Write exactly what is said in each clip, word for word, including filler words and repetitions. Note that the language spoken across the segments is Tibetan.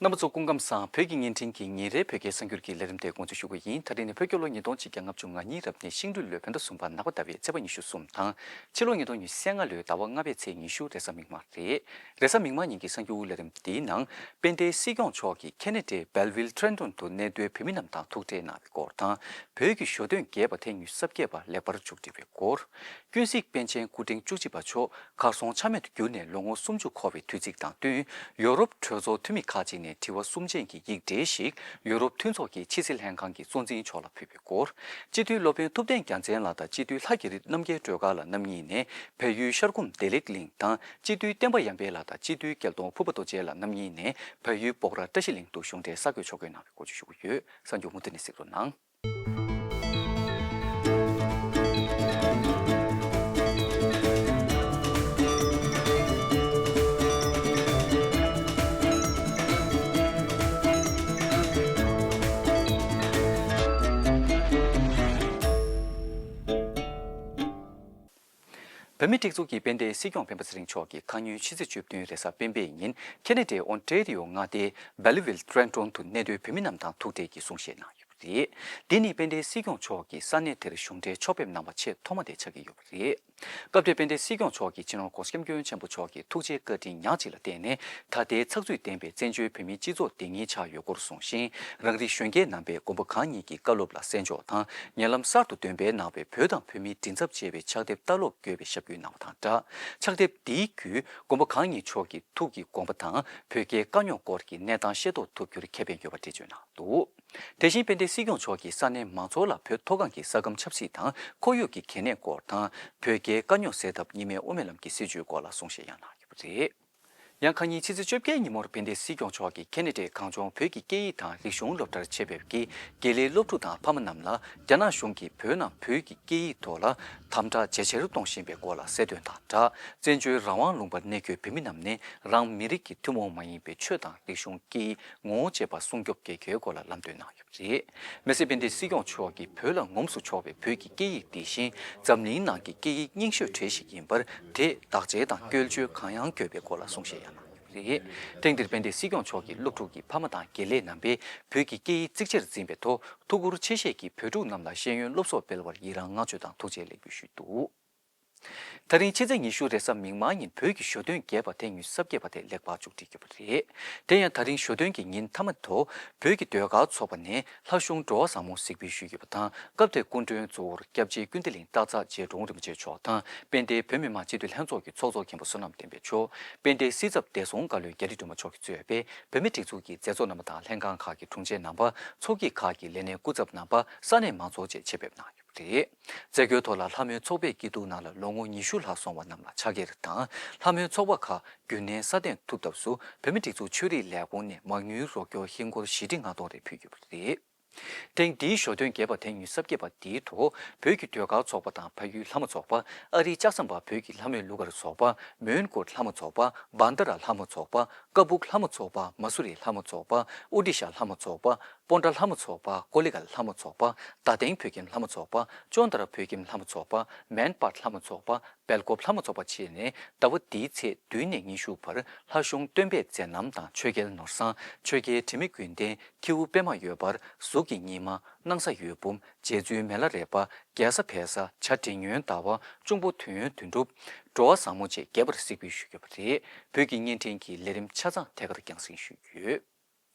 རྣམ་པ་ཚོ་སྐུ་ཁམས་བཟང་། བོད་ཀྱི་བརྙན་འཕྲིན་གྱི་ཉིན་རེའི་བོད་སྐད་གསར་འགྱུར་གྱི་ལས་རིམ་དེ་འགོ་འཛུགས་ཞུ་གི་ཡིན། ད་རིང་ནི་བོད་རྒྱལ་ལོ་ཉིས་སྟོང་ཆིག་བརྒྱ་ལྔ་བཅུ་ང་གཉིས་རབ་གནས་ཤིང་སྦྲུལ་ལོའི་བོད་ཟླ་གསུམ་པ་ནག་པ་ཟླ་བའི་ཚེས་པ་ཉི་ཤུ་གསུམ་དང་། ཕྱི་ལོ་ཉིས་སྟོང་ཉི་ཤུ་རྩ་ལྔ་ལོའི་ཟླ་བ་ལྔ་པའི་ཚེས་ཉི་ཤུ་རེས་གཟའ་མིག་དམར་རེད། རེས་གཟའ་མིག་དམར་ཉིན་གྱི་གསར་འགྱུར་ལས་རིམ་འདིའི་ནང་། དཔལ་ལྡན་སྲིད་སྐྱོང་མཆོག་གིས་ཁེ་ན་ཌའི་Belleville Trenton དུ་གནས་སྡོད་བོད་མི་རྣམས་དང་ཐུག་འཕྲད་གནང་བའི་སྐོར་དང་། བོད་ཀྱི་ཞོ་སྟོན་རྒྱས་པ་ཐེངས་ཉི་ཤུ་རྩ་བརྒྱད་པ་ལེགས་པར་མཇུག་སྒྲིལ་བའི་སྐོར། ཀུན་གཟིགས་པཎ་ཆེན་སྐུ་ཕྲེང་བཅུ་གཅིག་པ་མཆོག་གར་སོང་ཆ་མེད་དུ་གྱུར་ནས་ལོ་ངོ་སུམ་ཅུ་འཁོར་བའི་དུས་ཚིགས་དང་བསྟུན། ཡོ་རོབ་གྲོས་ཚོགས་འཐུས་མི་ཁག་ཅིག་ནས་དྲི་བ་གསུམ་ཅན་གྱི་ཡིག་འབྲེལ་ཞིག་ཡོ་རོབ་མཐུན་ཚོགས་ཀྱི་ཕྱི་སྲིད་ལྷན་ཁང་གི་གཙོ་འཛིན་མཆོག་ལ་ཕུལ་བའི་སྐོར། སྤྱི་འཐུས་སློབ་དཔོན་ཐུབ་བསྟན་རྒྱལ་མཚན་ལགས་དང་སྤྱི་འཐུས་ལྷ་རྒྱ་རི་རྣམ་རྒྱལ་སྒྲོལ་དཀར་ལགས་རྣམ་གཉིས་ནས་བལ་ཡུལ་ཤར་ཁུམ་བདེ་ལེགས་གླིང་དང་། སྤྱི་འཐུས་བསྟན་པ་ཡར་འཕེལ་ལགས་དང་སྤྱི་འཐུས་རྒྱལ་གདོང་ཕུར་པ་རྡོ་རྗེ་ལགས་རྣམ་གཉིས་ནས་བལ་ཡུལ་སྤོག་ར་བཀྲ་ཤིས་གླིང་དུ་གཞུང་འབྲེལ་གསར་འགོད་ཕྱོགས་སྒོའི་ནང་ལ་སྐོར་སྐྱོད་ཞུ་གི་ཡོད། གསར་འགྱུར་མུ་མཐུད་ནས་གཟིགས་རོགས་གནང་། བོད་མིའི་སྒྲིག་འཛུགས་ཀྱི་དཔལ་ལྡན་སྲིད་སྐྱོང་སྤེན་པ་ཚེ་རིང་མཆོག་གིས་ཁ་ཉིན་ཕྱི་ཚེས་བཅུ་བདུན་རེས་གཟའ་སྤེན་པའི་ཉིན་ཁེ་ན་ཌའི་ཨོན་ཊེ་རི་ཡོ་མངའ་སྡེའི་Belleville Trenton དུ་གནས་སྡོད་བོད་མི་རྣམས་དང་ཐུག་འཕྲད་ཀྱིས་གསུང་བཤད་གནང་ཡོད། རེད། འདི་ནི་དཔལ་ལྡན་སྲིད་སྐྱོང་མཆོག་གིས་ས་གནས་དེར་གཞུང་འབྲེལ་ཕྱོགས་ཕེབས་གནང་བ་ཆེས་ཐོག་མ་དེ་ཆགས་ཀྱི་ཡོད་པ་རེད། སྐབས་དེར་དཔལ་ལྡན་སྲིད་སྐྱོང་མཆོག་གིས་སྤྱི་ནོར་༧གོང་ས་༧སྐྱབས་མགོན་ཆེན་པོ་མཆོག་གི་ཐུགས་རྗེ་བཀའ་དྲིན་ཉག་གཅིག་ལ་བརྟེན་ནས། ད་ལྟའི་ཚགས་ཚུད་ལྡན་པའི་བཙན་བྱོལ་བོད་མིའི་སྤྱི་ཚོགས་བདེ་ལྔའི་ཆགས་ཡོད་སྐོར་གསུངས་ཤིང་། རང་རིགས་གཞོན་སྐྱེས་རྣམ་པས་མགོན་པོ་གང་ཉིད་ཀྱི་བཀའ་སློབ་ལ་གསན་འཇོག་དང་། ཉེ་ལམ་གསར་དུ་འདོན་སྤེལ་གནང་བའི་བོད་དང་བོད་མིའི་མགྲིན་ཚབ་ཅེས་པའི་ཕྱག་དེབ་ལྟ་ཀློག་དགོས་པའི་ཞབས་སྐུལ་གནང་བ་དང་སྦྲགས། ཕྱག་དེབ་འདིའི་བརྒྱུད་མགོན་པོ་གང་ཉིད་མཆོག་གི་ཐུགས་ཀྱི་དགོངས་པ་དང་། བོད་རྒྱའི་དཀའ་རྙོག་སྐོར་གྱི་གནས་སྟངས་ཤེས་རྟོགས་ཐུབ་རྒྱུར་ཁེ་ཕན་ཡོད་པ་འགྲེལ་བརྗོད་གནང་འདུག། དེ་བཞིན་དཔལ་ལྡན་སྲིད་སྐྱོང་མཆོག་གིས་ས་གནས་མང་ཚོགས་ལ་བོད་མཐོ་སྒང་གི་ས་ཁམས་ཆབ་སྲིད་དང་ཁོར་ཡུག་གི་གལ་གནད་སྐོར་དང་། བོད་རྒྱའི་དཀའ་རྙོག་སེལ་ཐབས་གཉིས་སྨན་དབུ་མའི་ལམ་གྱི་སྲིད་བྱུས་སྐོར་ལ་གསུང་བཤད་ཡང་གནང་ཡོད་པ་རེད། ཡང་ཁ་ཉིན་ཕྱི་ཚེས་བཅོ་བརྒྱད་ཉིན་མོར་དཔལ་ལྡན་སྲིད་སྐྱོང་མཆོག་གིས་ཁེ་ན་ཌའི་གངས་ལྗོངས་བོད་ཀྱི་སྐད་ཡིག་དང་རིག་གཞུང་སློབ་གྲྭར་ཆེད་ཕེབས་ཀྱིས་དགེ་ལས་སློབ་ཕྲུག་དང་ཕ་མ་རྣམས་ལ་རྒྱ་ནག་གཞུང་གིས་བོད་ནང་བོད་ཀྱི་སྐད་ཡིག་ཐོག་ལ་དམ་དྲག་ཇེ་ཆེར་གཏོང་བཞིན་པའི་སྐོར་ལ་གསལ་སྟོན་དང་སྦྲགས། བཙན་བྱོལ་རང་དབང་ལུང་པར་གནས་འཁོད་བོད་མི་རྣམས་ནས་རང་མི་རིགས་ཀྱི་ཐུན་མོང་མ་ཡིན་པའི་ཆོས་དང་རིག་གཞུང་། སྐད་ཡིག། ངོ་བོ་བཅས་པ་སྲུང་སྐྱོབ་གལ་ཆེའི་སྐོར་ལ་ལམ་སྟོན་གནང་ཡོད། རེད། མི་སེར་དཔལ་ལྡན་སྲིད་སྐྱོང་མཆོག་གིས་བོད་ལ་ངོམས་སུ་ཆོག་པའི་བོད་ཀྱི་སྐད་ཡིག་འདི་བཞིན་འཛམ་གླིང་ནང་གི་སྐད་ཡིག་རྙིང་ཤོས་གྲས་ཤིག་ཡིན་པར། དེས་བདག་གཅེས་དང་སྐྱོན་བརྗོད་གང་ཡང་དགོས་པའི་སྐོར་ལ་གསུང་བཤད་ཡང་གནང་ཡོད་པ་རེད། ཐེངས་འདིར་དཔལ་ལྡན་སྲིད་སྐྱོང་མཆོག་གིས་སློབ་ཕྲུག་གི་ཕ་མ་དང་དགེ་ལས་རྣམ་པས་བོད་ཀྱི་སྐད་ཡིག་གཙིགས་ཆེར་འཛིན་པའི་ཐོག་ཐུགས་ཁུར་ཆེ་བཞེས་ཀྱིས་བོད་ཕྲུག་རྣམས་ལ་ཤེས་ཡོན་སློབ་གསོ་སྤེལ་བར་ཡི་རང་བསྔགས་བརྗོད་དང་ཐུགས་རྗེ་ལེགས་འབུལ་ཞུས་འདུག། ད་རིང་ཕྱི་ཚེས་ཉི་ཤུ་རེས་གཟའ་མིག་དམར་ཉིན་བོད་ཀྱི་ཞོ་སྟོན་རྒྱས་པ་ཐེངས་ཉི་ཤུ་རྩ་བརྒྱད་པ་དེ་ལེགས་པར་མཇུག་སྒྲིལ་གྱི་ཡོད་པ་རེད། དེ་ཡང་ད་རིང་ཞོ་སྟོན་གྱི་ཉིན་མཐའ་མ་ཐོག་བོད་ཀྱི་ཟློས་གར་ཚོགས་པ་ནས་ལྷ་གཞུང་སྒྲོལ་མ་བཟང་མོ་གཟིགས་འབུལ་ཞུས་ཡོད་པ་དང་། སྐབས་དེར་སྐུ་མགྲོན་གཙོ་བོར་སྐྱབས་རྗེ་ཀུན་བདེ་གླིང་སྟག་འཚེར་རྗེ་དྲུང་རིན་པོ་ཆེ་མཆོག་དང་། དཔལ་ལྡན་བོད་མི་མང་སྤྱི་འཐུས་ལྷན་ཚོགས་ཀྱི་ཚོགས་གཙོ་མཁན་པོ་བསོད་ནམས་བསྟན་འཕེལ་མཆོག་དཔལ་ལྡན་སྲིད་ཚབ་བདེ་སྲུང་བཀའ་བློན་རྒྱ་རི་སྒྲོལ་མ་མཆོག་གིས་གཙོས་པའི་བོད་མིའི་སྒྲིག་འཛུགས་ཀྱི་མཛད་གཙོ་རྣམ་པ་དང་། ལྷན་ཁང་ཁག་གི་དྲུང་ཆེ་རྣམ་པ། ཚོགས་སྐྱིད་ཁག་གི་ལས་སྣེ་སྐུ་ཚབ་རྣམ་པ། ས་གནས་མང་ཚོགས་བཅས་ཆེད་ཕེབས་གནང་ཡོད། རེད། མཛད་སྒོའི་ཐོག་ལ་ལྷ་མོའི་ཚོགས་པའི་སྐྱིད་སྡུག་ནང་ལ་ལོ་ངོ་ཉི་ཤུ་ལྷག་སོང་བ་རྣམས་ལ་ཕྱག་འཁྱེར་དང་། ལྷ་མོའི་ཚོགས་པ་ཁག་རྒྱུན་གནས་སྲ་བརྟན་ཐུབ་ཐབས་སུ་བོད་མིའི་སྒྲིག་འཛུགས་ཆོས་རིག་ལས་ཁུངས་ནས་མ་དངུལ་རོགས་སྐྱོར་ཧིན་སྒོར་བཞི་ཁྲི་ལྔ་སྟོང་རེ་ཕུལ་ཡོད་པ་རེད། ཐེངས་འདིའི་ཞོ་སྟོན་རྒྱས་པ་ཐེངས་ཉི་ཤུ་རྩ་བརྒྱད་པ་འདིའི་ཐོག་བོད་ཀྱི་ཟློས་གར་ཚོགས་པ་དང་། ཕ་ཡུལ་ལྷ་མོ་ཚོགས་པ། ཨ་རིའི་ལྕགས་ཟམ་པ་བོད་ཀྱི་ལྷ་མོའི་གླུ་གར་ཚོགས་པ། མོན་གྷོ་ལྷ་མོ་ཚོགས་པ། བན་དྷ་ར་ལྷ་མོ་ཚོགས་པ། ཀ་སྦུག་ལྷ་མོ་ཚོགས་པ། མ་སུ་རི་ལྷ་མོ་ཚོགས་པ། ཨོ་ཌི་ཤ་ལྷ་མོ་ཚོགས་པ། པོན་ཏྲ་ལྷ་མོ་ཚོགས་པ། ཀོ་ལི་གྷལ་ལྷ་མོ་ཚོགས་པ། རྡ་སྟེང་བོད་ཁྱིམ་ལྷ་མོ་ཚོགས་པ། ཅོན་ཏ་ར་བོད་ཁྱིམ་ལྷ་མོ་ཚོགས་པ། མན་པཱར་ལྷ་མོ་ཚོགས་པ། སྦེལ་ཀོབ་ལྷ་མོ་ཚོགས་པ་བཅས་ནས་ཟླ་བ་འདིའི་ཚེས་བདུན་ནས་ཉི་ཤུ་བར་ལྷ་གཞུང་སྟོན་པའི་མཛད་རྣམ་དང་། ཆོས་རྒྱལ་ནོར་བཟང་། ཆོས་རྒྱལ་དྲི་མེད་ཀུན་ལྡན། ཁྱེའུ་པད་མ་འོད་འབར། གཟུགས་ཀྱི་སྙེ་མ། སྣང་ས་འོད་འབུམ། རྗེ་བཙུན་མི་ལ་རས་པ། རྒྱལ་ས་བལ་བཟའ། བྱ་འབྲི་ཉོན་ཟླ་བ། གཅུང་པོ་དོན་ཡོད་དོན་གྲུབ། འགྲོ་བ་བཟང་མོ་བཅས་རྒྱས་པར་གཟིགས་འབུལ་ཞུས་ཡོད་པ་རེད། བོད་ཀྱི་བརྙན་འཕྲིན་གྱི་ལས་རིམ་ཆ་ཚང་ཐད་ཀར་རྒྱང་སྲིང་ཞུས་ཡོད།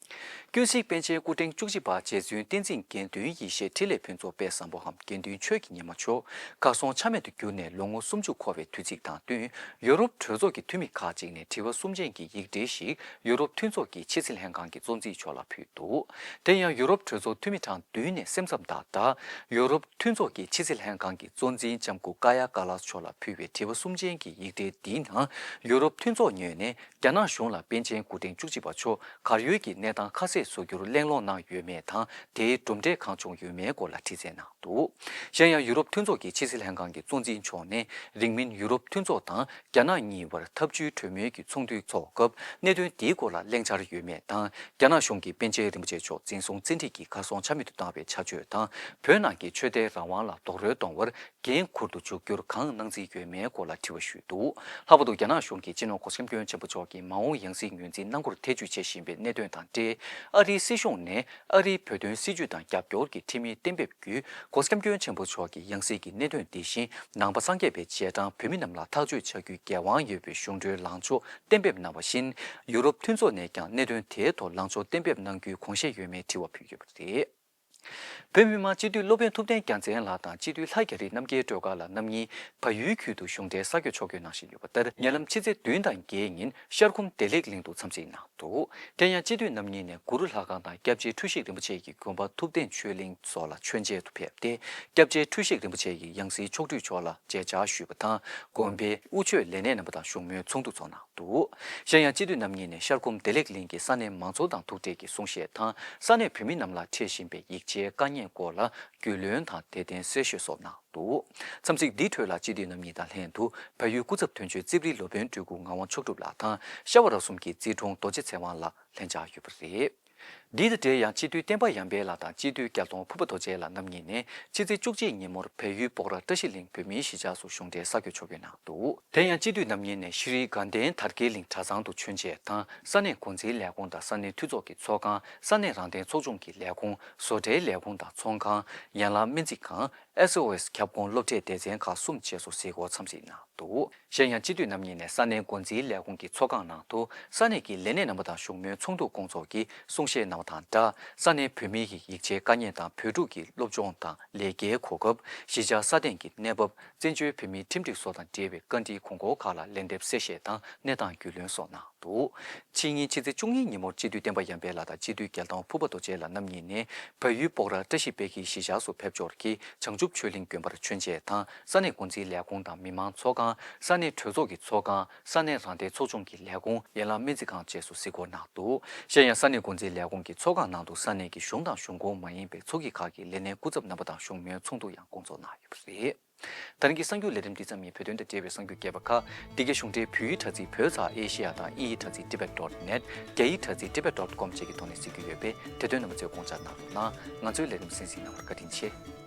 ཀུན་གཟིགས་པཎ་ཆེན་སྐུ་ཕྲེང་བཅུ་གཅིག་པ་རྗེ་བཙུན་བསྟན་འཛིན་དགེ་འདུན་ཡེ་ཤེས་འཕྲིན་ལས་ཕུན་ཚོགས་དཔལ་བཟང་པོའམ་དགེ་འདུན་ཆོས་ཀྱི་ཉི་མ་མཆོག་གར་སོང་ཆ་མེད་དུ་གྱུར་ནས་ལོ་ངོ་སུམ་ཅུ་འཁོར་བའི་དུས་ཚིགས་དང་བསྟུན། ཡོ་རོབ་གྲོས་ཚོགས་ཀྱི་འཐུས་མི་ཁག་ཅིག་ནས་དྲི་བ་གསུམ་ཅན་གྱི་ཡིག་འབྲེལ་ཞིག་ཡོ་རོབ་མཐུན་ཚོགས་ཀྱི་ཕྱི་སྲིད་ལྷན་ཁང་གི་གཙོ་འཛིན་མཆོག་ལ་ཕུལ་འདུག། དེ་ཡང་ཡོ་རོབ་གྲོས་ཚོགས་འཐུས་མི་གྲངས་བདུན་ནས་སེམས་འཚབ་དང་སྦྲགས། ཡོ་རོབ་མཐུན་ཚོགས་ཀྱི་ཕྱི་སྲིད་ལྷན་ཁང་གི་གཙོ་འཛིན་ལྕམ་སྐུ་ཀ་ཡ་ཀ་ལཱས་མཆོག་ལ་ཕུལ་བའི་དྲི་བ་གསུམ་ཅན་གྱི་ཡིག་འབྲེལ་འདིའི་ནང་། ཡོ་རོབ་མཐུན་ཚོགས་ངོས་ནས་རྒྱ་ནག་གཞུང་ལ་པཎ་ཆེན་སྐུ་ཕྲེང་བཅུ་གཅིག་པ་མཆོག་གར་ཡོད་ཀྱི་གནས་ དང་ཁ་གསལ་བཟོ་རྒྱུར་གླེང་སློང་གནང་ཡོད་མེད་དང་། དེའི་གྲུབ་འབྲས་གང་བྱུང་ཡོད་མེད་སྐོར་ལ་དྲི་རྩད་གནང་འདུག། གཞན་ཡང་། ཡུ་རོབ་མཐུན་ཚོགས་ཀྱི་ཕྱི་སྲིད་ལྷན་ཁང་གི་གཙོ་འཛིན་མཆོག་ནས། རིང་མིན་ཡུ་རོབ་མཐུན་ཚོགས་དང་རྒྱ་ནག་གཉིས་བར་འཐབ་ཇུས་གྲོས་མོལ་གྱི་ཚོགས་འདུ་འཚོགས་སྐབས། གནད་དོན་དེའི་སྐོར་ལ་གླེང་འཆར་ཡོད་མེད་དང་། རྒྱ་ནག་གཞུང་གིས་པཎ་ཆེན་རིན་པོ་ཆེ་མཆོག་འཛིན་བཟུང་བཙན་ཁྲིད་ཀྱིས་གར་སོང་ཆ་མེད་དུ་བཏང་བའི་བྱ་སྤྱོད་དང་། བོད་ནང་གི་ཆོས་དད་རང་དབང་ལ་རྡོག་རོལ་གཏོང་བར་འགན་འཁུར་དུ་འཇུག་རྒྱུར་གང་གནང་རྩིས་ཡོད་མེད་སྐོར་ལ་དྲི་བ་ཞུས་འདུག། ལྷག་པར་དུ། རྒྱ་ནག་གཞུང་གིས་སྤྱི་ནོར་༧གོང་ས་༧སྐྱབས་མགོན་ཆེན་པོ་མཆོག་གི་མ་འོངས་ཡང་སྲིད་ངོས་འཛིན་གནང་སྒོར་ཐེ་བྱུས་བྱེད་བཞིན་པའི་གནད་དོན་དང་འབྲེལ། ཨ་རིའི་སྲིད་གཞུང་ནས་ཨ་རིའི་བོད་དོན་སྲིད་བྱུས་དང་རྒྱབ་སྐྱོར་གྱི་ཁྲིམས་ཡིག་གཏན་འབེབས་བརྒྱུད། ༧གོང་ས་༧སྐྱབས་མགོན་ཆེན་པོ་མཆོག་གི་ཡང་སྲིད་ཀྱི་གནད་དོན་འདི་བཞིན། ནང་པ་སངས་རྒྱས་པའི་རྗེས་འབྲང་བོད་མི་རྣམས་ལ་ཐག་གཅོད་བྱ་རྒྱུའི་འགན་དབང་ཡོད་པའི་གཞུང་འབྲེལ་ལངས་ཕྱོགས་གཏན་འབེབས་གནང་བ་བཞིན། ཡུ་རོབ་མཐུན་ཚོགས་ནས་ཀྱང་གནད་དོན་དེའི་ཐོག་ལངས་ཕྱོགས་གཏན་འབེབས་གནང་རྒྱུའི་དགོངས་བཞེས་ཡོད་མེད་དྲི་བ་ཕུལ་ཡོད་པ་རེད། བོད་མི་མང་སྤྱི་འཐུས་སློབ་དཔོན་ཐུབ་བསྟན་རྒྱལ་མཚན་ལགས་དང་སྤྱི་འཐུས་ལྷ་རྒྱ་རི་རྣམ་རྒྱལ་སྒྲོལ་དཀར་ལགས་རྣམ་གཉིས་བལ་ཡུལ་ཁུལ་དུ་གཞུང་འབྲེལ་ས་བགོས་ཕྱོགས་བསྐྱོད་གནང་བཞིན་ཡོད་པ་ལྟར། ཉེ་ལམ་ཕྱི་ཚེས་བདུན་དང་བརྒྱད་ཉིན་ཤར་ཁུམ་བདེ་ལེགས་གླིང་དུ་འཚམས་གཟིགས་གནང་འདུག། དེ་ཡང་སྤྱི་འཐུས་རྣམ་གཉིས་ནས་གུ་རུ་ལྷ་ཁང་དང་སྐྱབས་རྗེ་འཁྲུལ་ཞིག་རིན་པོ་ཆེ་ཡི་དགོན་པ་ཐུབ་བསྟན་ཆོས་གླིང་སོགས་ལ་མཆོད་མཇལ་དུ་ཕེབས་ཏེ། སྐྱབས་རྗེ་འཁྲུལ་ཞིག་རིན་པོ་ཆེ་ཡི་ཡང་སྲིད་མཆོག་སྤྲུལ་མཆོག་ལ་མཇལ་བཅར་ཞུས་པ་དང་། དགོན་པའི་དབུ་ཆོས་ལས་སྣེ་རྣམ་པ་དང་བཞུགས་མོལ་ཚོགས་འདུ་ཚོགས་གནང་འདུག། གཞན་ཡང་སྤྱི་འཐུས་རྣམ་གཉིས་ནས་ཤར་ཁུམ་བདེ་ལེགས་གླིང་གི་ས་གནས་མང་ཚོགས་དང་ཐུག་འཕྲད་ཀྱིས་གསུང་བཤད་དང་། ས་གནས་བོད་མི་རྣམས་ལ་འཕྲད་བཞིན་པའི་ཡིད་ཆེས་དཀའ་ངལ་སྐོར་ལ་རྒྱུས་ལོན་དང་དད་རྟེན་གསལ་བཤད་སོགས་གནང་འདུག། འཚམས་གཟིགས་འདིའི་ཁྲོད་ལ་སྤྱི་འཐུས་རྣམ་གཉིས་དང་ལྷན་དུ་བལ་ཡུལ་སྐུ་ཚབ་དོན་གཅོད་རྩིབ་རིའི་སློབ་དཔོན་སྤྲུལ་སྐུ་ངག་དབང་མཆོག་གྲུབ་ལགས་དང་། ཤ་བ་ར་གསུམ་གྱི་རྩིས་དྲུང་རྡོ་རྗེ་ཚེ་དབང་ལགས་ལྷན་བཅར་ཡོད་པ་རེད། འདི་དང་འབྲེལ་ཡང་སྤྱི་འཐུས་བསྟན་པ་ཡར་འཕེལ་ལགས་དང་སྤྱི་འཐུས་རྒྱལ་མཐོང་ཕུར་པ་རྡོ་རྗེ་ལགས་རྣམ་གཉིས་ནས་ཕྱི་ཚེས་བཅུ་གཅིག་ཉིན་མོར་བལ་ཡུལ་སྤོག་ར་བཀྲ་ཤིས་གླིང་བོད་མིའི་གཞིས་ཆགས་སུ་གཞུང་འབྲེལ་ས་བགོས་ཕྱོགས་བསྐྱོད་གནང་འདུག། དེ་ཡང་སྤྱི་འཐུས་རྣམ་གཉིས་ནས་ཤྲི་དགའ་ལྡན་དར་རྒྱས་གླིང་གྲྭ་ཚང་དུ་མཆོད་མཇལ་དང་། ས་གནས་འགོ་འཛིན་ལས་ཁུངས་དང་ས་གནས་འཐུས་ཚོགས་ཀྱི་ཚོགས་ཁང་། ས་གནས་རང་བདེན་ཚོགས་ཆུང་གི་ལས་ཁུངས། བཟོ་གྲྭའི་ལས་ཁུངས་དང་ཚོང་ཁང་། ཡན་ལག་སྨན་རྩིས་ཁང་། ཨེས་ཨོ་ཨེས་ཁྱབ་ཁོངས་སློབ་གྲྭའི་སྡེ་ཚན་ཁག་གསུམ་བཅས་སུ་གཟིགས་སྐོར་འཚམས་གཟིགས་གནང་འདུག། གཞན་ཡང་སྤྱི་འཐུས་རྣམ་གཉིས་ནས་ས་གནས་འགོ་འཛིན་ལས་ཁུངས་ཀྱི་ཚོགས་ཁང་ནང་དུ་ས་གནས་ཀྱི་ལས་སྣེ་རྣམ་པ་དང་བཞུགས་མོལ་ཚོགས་འདུ་སྐོང་ཚོགས་ཀྱིས་གསུང་བཤད་གནང་བ་དང་སྦྲགས། ས་གནས་བོད་མི་ཡི་ཡིག་ཆའི་དཀའ་ཉེན་དང་། བོད་ཕྲུག་གི་སློབ་སྦྱོང་དང་ལས་ཀའི་གོ་སྐབས། གཞིས་ཆགས་སྲ་བརྟན་གྱི་གནས་བབ། བཙན་བྱོལ་བོད་མིའི་ཁྲིམས་སྒྲིག་སོགས་དང་འབྲེལ་བའི་བཀའ་འདྲིའི་དགོངས་སྐོར་ཁག་ལ་ལན་འདེབས་གསལ་བཤད་དང་། གནས་སྟངས་རྒྱུས་ལོན་སོགས་གནང་འདུག། ཕྱི་ཉིན་ཕྱི་ཚེས་བཅུ་གཉིས་ཉིན་མོར་སྤྱི་འཐུས་བསྟན་པ་ཡར་འཕེལ་ལགས་དང་སྤྱི་འཐུས་རྒྱལ་མཐོང་ཕུར་པ་རྡོ་རྗེ་ལགས་རྣམ་གཉིས་ནས་བལ་ཡུལ་སྤོག་ར་བཀྲ་ཤིས་དཔལ་གྱི་གཞིས་ཆགས་སུ་ཕེབས་འབྱོར་གྱིས་བྱང་ཆུབ་ཆོས་གླིང་དགོན་པར་མཆོད་མཇལ་དང་། ས་གནས་འགོ་འཛིན་ལས་ཁུངས་དང་མི་མང་ཚོགས་ཁང་། ས་གནས་གྲོས་ཚོགས་ཀྱི་ཚོགས་ཁང་། ས་གནས་རང་བདེན་ཚོགས་ཆུང་གི་ལས་ཁུངས། ཡན་ལག་སྨན་རྩིས་ཁང་བཅས་སུ་གཟིགས་སྐོར་གནང་འདུག། གཞན་ཡང་ས་གནས་འགོ་འཛིན་ལས་ཁུངས་ཀྱི་ཚོགས་ཁང་ནང་དུ་ས་གནས་ཀྱི་གཞུང་དང་གཞུང་ཁོངས་མ་ཡིན་པའི་ཚོགས་སྐྱིད་ཁག་གི་ལས་སྣེ་སྐུ་ཚབ་རྣམ་པ་དང་བཞུགས་མོལ་ཚོགས་འདུ་ཡང་སྐོང་ཚོགས་གནང་ཡོད་པ་རེད། ད་རིང་གི་གསར་འགྱུར་ལས་རིམ་འདི་ཙམ་ཡིན། བོད་དོན་དང་འབྲེལ་བའི་གསར་འགྱུར་རྒྱས་པ་ཁག་འདི་གའི་གཞུང་འབྲེལ་བོད་ཡིག་དྲ་ཚིགས་བོད་ཚགས་ཨེ་ཤེ་ཡ་དང་དབྱིན་ཡིག་དྲ་ཚིགས་tibet dot net། རྒྱ་ཡིག་དྲ་ཚིགས་tibet dot com་བཅས་ཀྱི་ཐོག་ནས་གཟིགས་རྒྱུ་ཡོད་པས། དེ་དོན་རྣམ་པ་ཚོས་དགོངས་འཇགས་གནང་རོགས་གནང་། ང་ཚོའི་ལས་རིམ་གསན་གཟིགས་གནང་བར་བཀའ་དྲིན་ཆེ།